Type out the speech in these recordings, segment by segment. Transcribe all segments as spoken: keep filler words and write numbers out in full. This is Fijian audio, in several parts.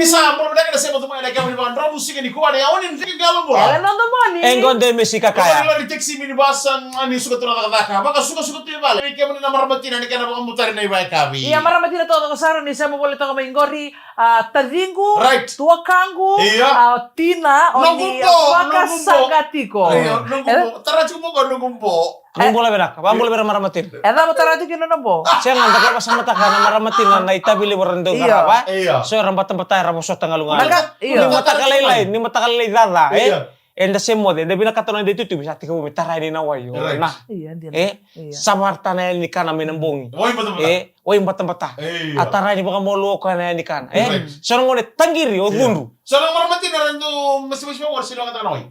Ni sa bula vinaka na sema tu mai na kemuni vakadromu siga nikua, na yauni ni tiki galo bula. Ela na domoni. E gode me sika kaya. Lori taxi, minibus, a, ni suka tu na cakacaka. Vakasukasuka tu i vale. Vei kemuni na marama tina ni kena vakabutari na ivakayakavi. Ia marama tina taucoko sara ni sema voli toka mai qori, a, taciqu, right, tuakaqu, ia, a, tina, o ni, a, vakasaqa tiko. Ia, noqu bo. Tara tiko mo qo noqu bo. Mo bula vinaka, va bula vei ira marama tina. E cava tara tiko kina na bo? Sega, da qai vasamataka na marama tina na itavi levu era dau qarava. Io. So era batabata, era vosota ga luga. Ni mataka lailai, ni mataka lailai caca, e? Io. Eda se moce, eda vinakata na eda itutuvi, sa tekivu me tara yani na wai, o na. Io, dina. E? Io. Sa varata na yali ni kana mai na bogi. Wai batabata. E? Wai batabata. Io. A tara yani vakamalua o koya na yali ni kana. E? Right. So na gone taqiri, o cudru. So na marama tina era dau masimasi vakaoqori, se logata na wai.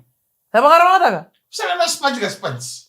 Sa vakaramataka? Sega, na sponge ka sponge.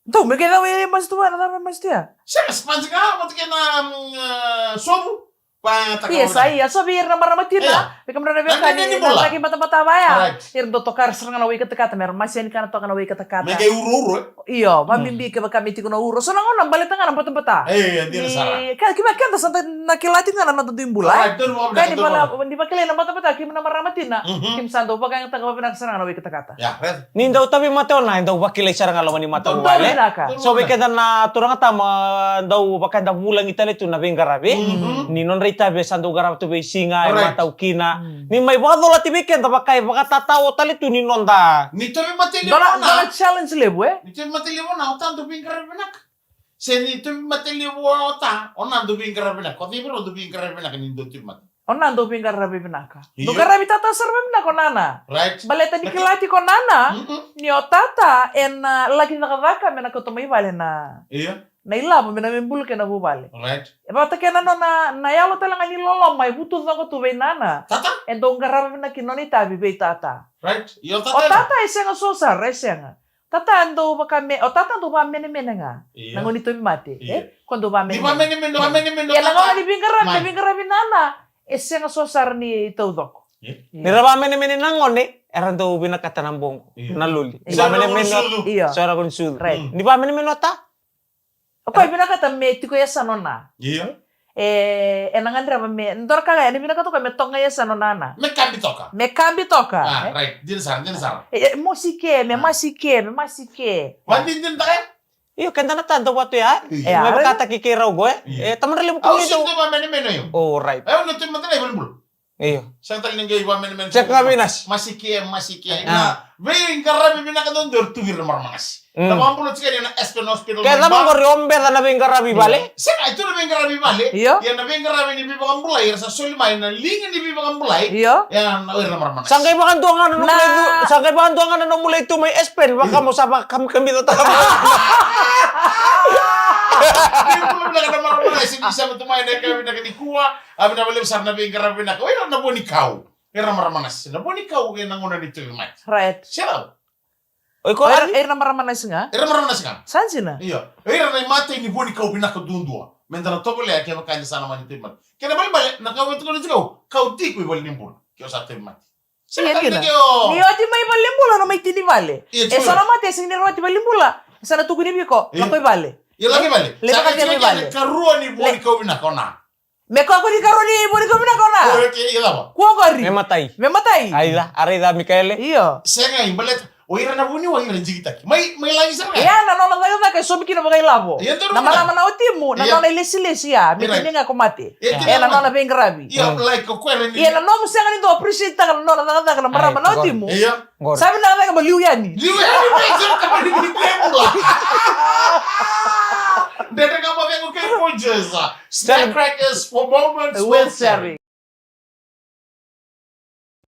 Dou me kena we mas tu wana na mas tia. Sega, sponge ka, mas kena, mm, eh, sobu. Pa taka. Ia, sa ia, so vei ira na marama tina. Ia. Vei kemudou na veiwekani, na draki batabata vaya. Right. Ira dau tokara sara ga na wai katakata, me ra masi yani kana toka na wai katakata. Me qai urouro, e? Io, vabibi kevaka me tiko na uro. So na gauna baleta ga na batabata. E, e, dina sara. Ni, ka, kemuni keda sa da na kila tiko ga na noda dui bula, e? Right, donu vakabula, donu vakabula. Ka ni vala, ni vakilai na batabata, kemuni na marama tina. Mhm. Kemuni sa dau vakayagataka vavinaka sara ga na wai katakata. Ya, red. Ni dau tauvimate o na, e dau vakilai sara ga loma ni matavuvale. Dau vinaka. So vei keda na turaga tama, dau vaka eda vulagi tale tu na veiqaravi. Mhm. Ni nodra itavi e sa dau qarava tu veisiga, e matau kina. Mm. Ni mai vakacolati vei keda vaka e vakatatao tale tu ni noda. Ni tauvimate levu o na. Dua na challenge levu, e? Ni tauvimate levu o na, o ta dau veiqaravi vinaka. Se ni tauvimate levu o ta, o na dau veiqaravi vinaka. O cei vei ira o dau veiqaravi vinaka ni dau tauvimate? O na dau veiqaravi vinaka. Io. Dau qaravi tata sara vavinaka o nana. Right. Baleta ni kila tiko o nana, ni o tata ena laki cakacaka me na kauta mai vale na, io, na ilavo me na me bulu kei na vuvale. Right. E vata kei na nona, na yalo tale ga ni loloma e vutucoqa tu vei nana. Tata? E dau qarava vinaka kina nona itavi vei tata. Right. Io, tata. O tata e sega so sara, e sega. Tata dau vaka me, o tata dau vakamenemene ga. Io. Na gauna ni tauvimate, io, e? Ko dau vakamenemene. Ni vakamenemene, vakamenemene. Ia na gauna ni veiqaravi, na veiqaravi nana, e sega so sara ni taucoko. Io. Io. Ni ra vakamenemene na gone, era dau vinakata na boqo, io, na loli. Io. Ni vakamenemene, io, so era ko ni sucu. Right. Mm. Ni vakamenemene o ta. O koya e vinakata me tiko e yasana o na. Io. E, ena gadreva me, dua na ka ga, ena vinakata o koya me toka ga e yasana o nana. Me kabi toka. Me kabi toka, e? Ah, right. Dina sara, dina sara. E, e, mosi ke, me masi ke, me masi ke. Vadinadinataka ya? Io, keda na ta dau vatu ya. Io. Me vakataki keirau qo, e? Io. E, tamadra levu kemuni dau. Au sega ni dau vakamenemene io. Oh, right. Au na tauvimate na ivalenibula. Io. Sega tale ni qai vakamenemene. Check ga vei nasi. Masi ke, masi ke. Ah. Na veiqaravi vinaka dodonu tu vei ira na marama nasi. Mm. Na vakabula tiko yani na Aspen Hospital. Ke cava qori o beca na veiqaravi vale? Sega, e tu na veiqaravi vale. Io. Ia na veiqaravi ni veivakabulai, era sa soli mai na liga ni veivakabulai. Io. Ia na, o ira na marama nasi. Sa qai vakadua ga na nomu lai tu, sa qai vakadua ga na nomu lai tu mai Aspen, vaka mo sa vakakamikamica taka mai. Ni bula vinaka na marama nasi, ni sa mai tu mai na ka vinaka nikua. A vinaka vakalevu sara na veiqaravi vinaka. O ira na vuanikau. Era marama nasi. Na vuanikau ena gauna ni tauvimate. Right. Sega. O ira, era marama nasi ga? Era marama nasi ga. Sa dina. Io. O ira na imatai ni vuanikau vinaka duadua. Meda na tovolea kevaka eda sa na mani tauvimate. Kena ibalebale, na kau e tukuna tiko, kau tiko i valenibula. Ke o sa tauvimate. Ia dina. Ni oti mai valenibula, na mai tini vale. Io, e so na mate, e sega ni oti valenibula. E sa na tukuni vei iko, lako i vale. Io, lako i vale. Lako i vale. Karua ni vuanikau vinaka o na. Me kua ko ni karua ni vuanikau vinaka o na. Kua qori. Me matai. Me matai. Aica, a raica Mikaele. Io. Sega, i baleta. O ira na vuniwai ira jikitaki. Mai, mai lagi sara. Ia, na nona cakacaka e sobu kina vakailavo. Na marama na watimu, na nona ilesilesi ya, me tini ga ko mate. E na nona veiqaravi. Ia, like, o koya ni. Ia, na nomu sega ni dau appreciate taka na nona cakacaka na marama na watimu. Ia. Sa vinaka cake mo liu yani. Liu yani, me sega ni bula. Dredre ga mo vego kei Rogers. Snack crackers for moments worth sharing.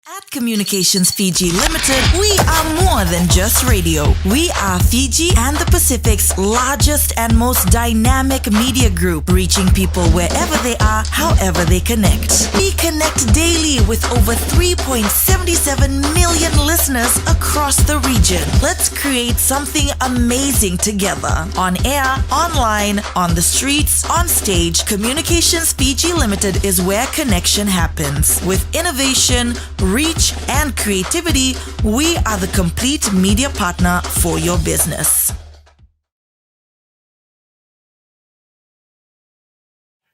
At Communications Fiji Limited, we are more than just radio. We are Fiji and the Pacific's largest and most dynamic media group, reaching people wherever they are, however they connect. We connect daily with over three point seven seven million listeners across the region. Let's create something amazing together. On air, online, on the streets, on stage, Communications Fiji Limited is where connection happens. With innovation, reach, and creativity, we are the complete media partner for your business.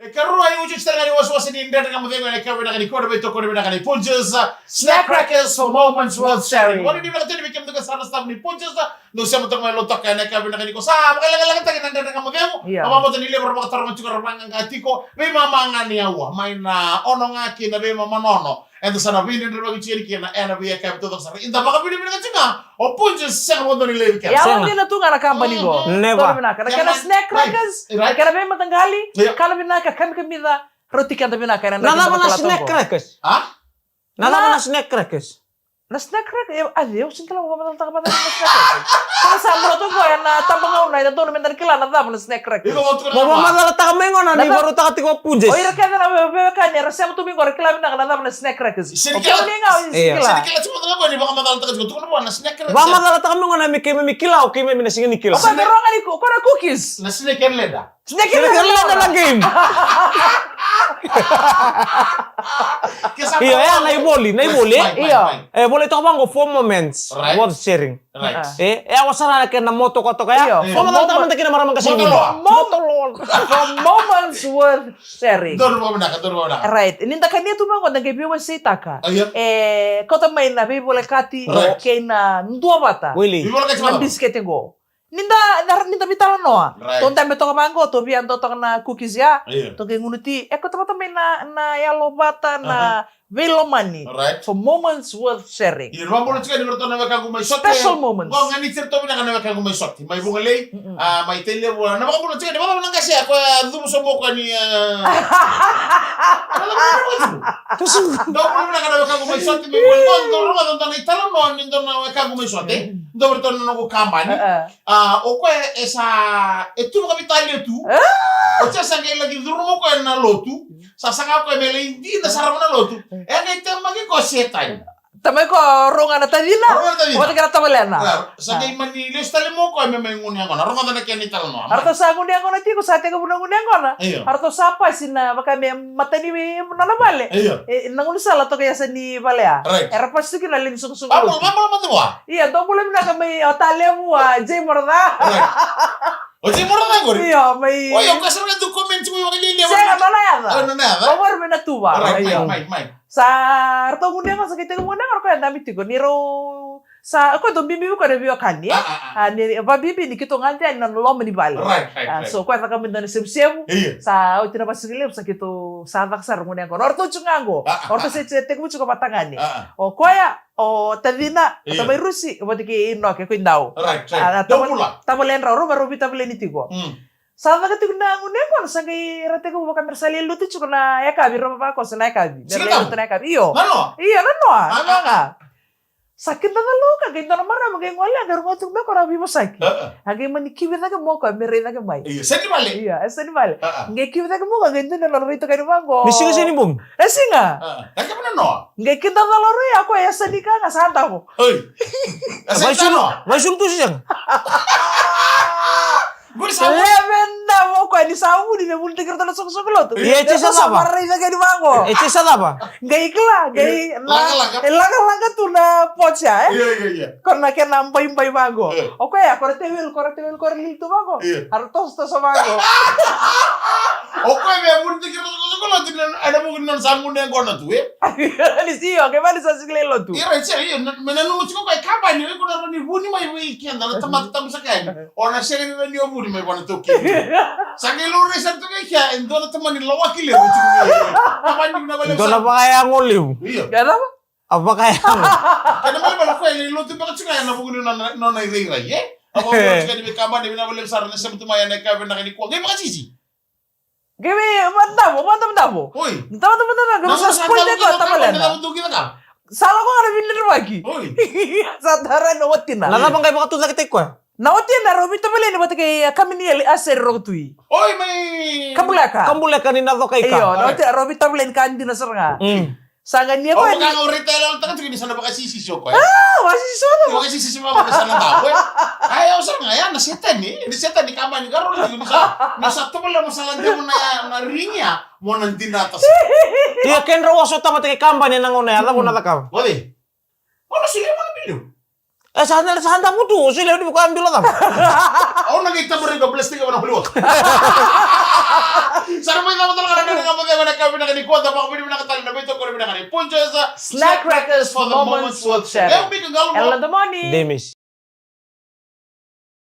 E Karua, e otioti tale ga ni wasewase ni Dredre Ga Mo Cegu ena yakavi vinaka nikua, na veitokoni vinaka ni Punjas, uh, Snack Crackers for moments worth sharing. Ora ni vinaka tale vei kemudou sara na staff ni Punjas, uh, dou sema toka mai Lautoka ena yakavi vinaka nikua. Sa vakalagalagataki na Dredre Ga Mo Cegu. Io. Na vamata ni levu ra vakataroga tiko, ra vaqaqa tiko. Veimama ga ni aua, mai na ono ga ki na veimama na ono. Eda sa na veidredrevaki tiko yani kina ena veiyakavi taucoko sara. Eda vakavinavinaka tiko ga o Punjas, sega vakadua ni laivi keda. Sega. Yawa dina tu ga na kabani qo. Never. Donu vinaka. Na kena snack crackers, na kena veimataqali, kala vinaka, kamikamica, rauti keda vinaka ena... Na cava na snack crackers? A? Na cava na snack crackers? Na snack crackers, e, a, au sega ni kila, vakamacalataka mada na snack crackers. Kau sa bula tu qo ena tabagauna, e dodonu meda na kila na cava na snack crackers. Mo vakamacalataka mai qo na ni varautaka tiko o Punjas. O ira kece na veiwekani era sema tu mai qo era kila vinaka na cava na snack crackers. Sega ni kila. O kemuni ga o sega ni kila. Sega ni kila tiko na cava ni vakamacalataka tiko, tukuna vua na snack crackers. Vakamacalataka mai qo na me keimami kila, o keimami na sega ni kila. O koya me roga ni ko, ko na cookies. Na snake and ladder. Snake and ladder na game. Io, e, na ivoli, na ivoli. Io. E voli toka vaqo, four moments worth sharing. Right. E, e, awa sara na kena mo tokatoka ya. Io. Four moments. Tokatoka mada kina marama ka sini. Mo-, mo-, for moments worth sharing. Donu vakavinaka, donu vakavinaka. Right. Ni da kania tu vaqo, da qai veiwaseitaka. Io. E, kauta mai na veivolekati kei na duavata. Veivolekati vaqo. Na bisikete qo. Ni da, da, ni da veitalanoa. Right. Tou dabe toka vaqo, tou via dua toka na cookies ya. Io. Tou qai gunuti, e kauta vata mai na, na yalovata, na veilomani. Right. For moments worth sharing. Io, vakabula tiko yani vei iratou na wekaqu mai Sote. Special moments. Qo ganiti iratou vinaka na wekaqu mai Sote. Mai Vugalei, a, mai Tailevu, na vakabula tiko yani, vakabula na qase ya, ko ya cuvu sobu ko yani, a. Dou bula vinaka na wekaqu mai Sote, mai Vugalei, dou rogoca dua na italanoa ni dua na wekaqu mai Sote. Dou vei iratou na noqu kabani. A, o koya e sa, e tu vakaveitalia tu. Oti ya sa qai laki curuma o koya na lotu. Sa saga o koya me lai dina sara na lotu. E qai temaki ko Setani. Tamai ko rau ga na tacina. Rau ga na tacina. Vata kei na tavalena. Sa qai mani lesu tale mai o koya me mai gunu yaqona. Rogoca na kena italanoa. Aratou sa gunu yaqona tiko, sa tekivu na gunu yaqona. Io. Aratou sa pasi na vaka me matani nona vale. Io. E, na gaunisala toka yasa ni vale ya. Right. Era pasi tu kina na lewe ni soqosoqo lotu. Vabula, vabula mada vua. Io, dou bula vinaka mai o Talevu, a, Jay Moraca. Right. O Jay Moraca qori? Io, mai. O, io, ka sara ga tu comment, oi, vakalialia. Sega, nona yaca. O, nona yaca. O Maru mai Natuva. Right, io. Mai, mai, mai. Sa ratou gunu yaqona, sa qai tekivu gunu yaqona, o koya dabe tiko. Ni rau sa, o koya dau bibi vei koya na veiwekani, e? A, a, a. A, ni vabibi ni keitou gade yani na loma ni vale. Right, right, right. A, so o koya caka mai dua na sevusevu. Io. Sa oti na vakasigalevu, sa keitou sa caka sara gunu yaqona. O ratou tiko ga qo. A, a, a. O ratou se, se tekivu tiko vakatagane. A, a. O koya, o tacina, io, o tamai Rusi, vata kei Inoke, ko i dau. Right, right. A, a, dau tava-, bula. Tavaledrau, rau, rau veitavaleni tiko. Mm. Sa caka tiko na gunu yaqona, sa qai ra tekivu vaka me ra sa lai lotu tiko na yakavi, rau vavakoso na yakavi. Me ra lai lotu na yakavi. Io. Nanoa? Io, nanoa. A, nanoa ga. Sa kidacala o koya, qai dua na marama qai gole, qai rogoca tiko mai o koya na veivosaki. A, a. A qai mani kivi cake mai o koya, me rai cake mai. Io, seni vale. Io, e seni vale. A, a. Qai kivi cake mai o koya, qai dua na nona rai toka yani vaqo. Ni siga se ni bogi? E siga. A, a. Qai kemuni noa? Qai kidacala o koya, o koya e yasani ka ga sa davo. Oi. Vaisulu, vaisulu tu sega. Qori sa vuni. Levu na davo o koya ni sa vuni, me vunitaki iratou na soqosoqo lotu. Io, e sa cava? Sa varai cake ni vaqo. E sa cava? Qai kila, qai, e, na, lagalaka. E lagalaka tu na pocha, e? Io, io, io. Ko na kena baibai vaqo. Io. O koya, ko ra tevelu, ko ra tevelu, ko ra lili tu vaqo. Io. A ra tosotoso vaqo. O koya me vunitaki iratou na soqosoqo lotu, ena vuku ni nona sa gunu yaqona tu, e? Ni si, o koya mani sa sega ni lai lotu. Io, right, sega, io, na, me nanuma tiko o koya, kabani, iko na rawa ni vuni mai vei keda na tamata tabu saka yani. O na sega ni rawa ni o vuni mai vua na taukei. Sa qai laurai sara tu ga i kea e dua na tamani lawaki levu tiko. Kabani na vale. Dua na vakayago levu. Io. Qai cava? A vakayago. Kena ibalebale o koya e lai lotu beka tiko ga ena vuku ni nona, nona irairai, e? A vakabula tiko yani vei kabani, vinaka vakalevu sara na sema tu mai ena yakavi vinaka nikua. Qai vakasisi. Qai vei, vadavo, vadavo, vadavo. Oi. Davo, davo, davo, davo, sa spoil tiko o tavalena. Sa lako ga na veidredrevaki. Oi. Sa tara na watina. Na cava qai vakatucaketaki koya? Na watina, rau veitavaleni vata kei Kaminieli Aseri Rokotui. Oi, mai Kabuleka. Kabuleka ni Nacokaika. Io, na watina, rau veitavaleni ka dina sara ga. Mm. Sa qai ni o koya. Au vaka ni au raica e yalataka tiko ni sa na vakasisisi o koya. A, vakasisisi o koya. Vakasisisi vaka ni sa na davo, e. Ai, au sara ga ya na Setani, ni Setani kabani ka rau tiko ni sa, ni sa tovolea mo sa lade mo na, na ring ya, mo na dinata sa. Ia kedrau a sotava tiko e kabani ena gauna ya, cava na cakava? Oi. Mo na solia mo na biliu. E sa na sa da mutu, o sile udi ko ambilo tama. Au na qai tamari ko plastic ko na holiwa. Sa ra mai tama tala ka na ni ka mo tama na ka vinaka ni ko da pa vinaka tala na vito ko vinaka ni Punjas. Snack Crackers for moments worth sharing. Ela na domoni. Demis.